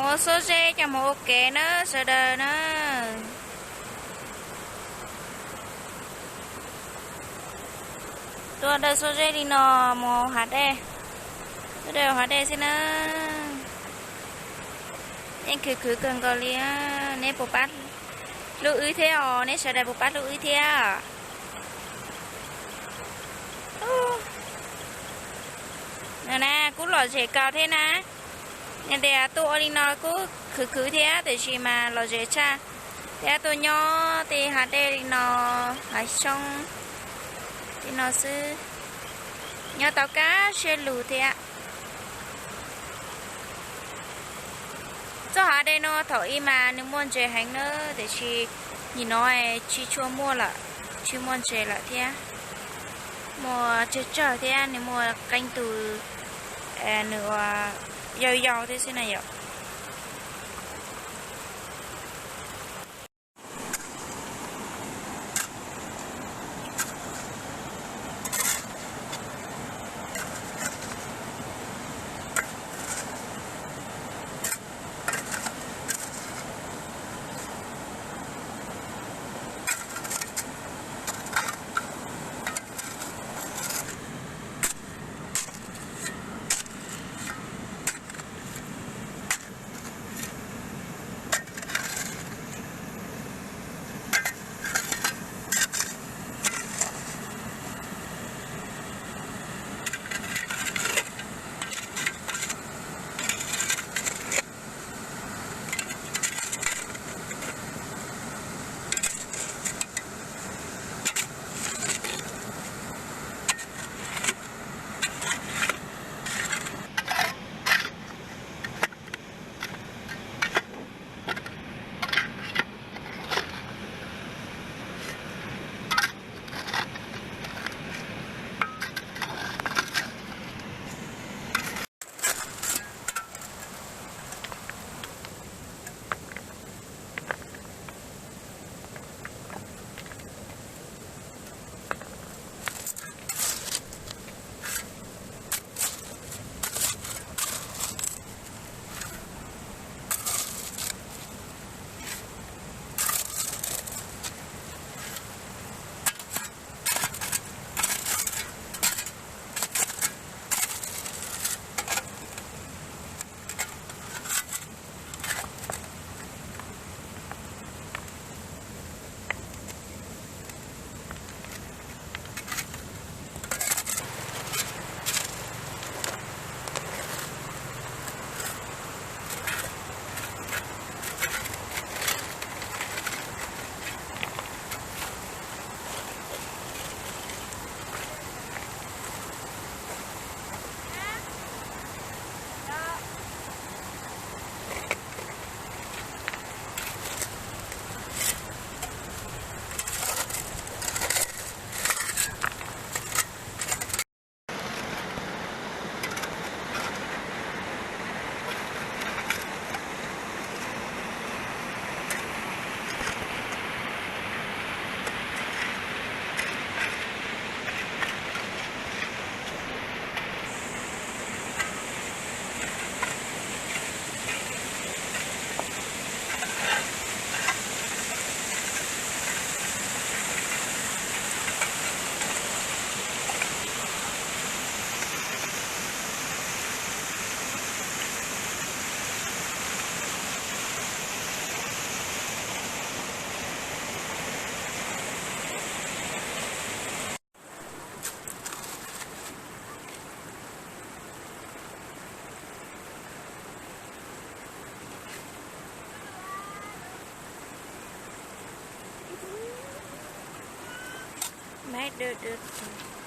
Ua xuab zeb coj mus ua kev na sawv daws na. Tua daws xuab zeb li no mus hav dej, tuaj daws hav dej xwb na. Yeej khwv khwv kawg nkaus li. Neb puas pab hlub wb thiab os? Neb sawv daws puas pab hlub wb thiab? Na, kuj lom zem kawg thiab na. Yog tias tuaj ua li no kuj khwv khwv thiab, tiam sis mas lom zem tshaj thiab. Tuaj nyob tej hav dej li no, hav xyoob li no xwb, nyob tau kaj siab lug thiab. Txoj hav dej no thaum ub mas nws muaj ntses heev na, tiam sis nim no tsis tshua muaj lawm, tsis muaj ntses lawm thiab. Muaj tsawg tsawg thiab, nws muaj qee tus nws ua yau yau thiab xwb na yom. Maiv dwb dwb.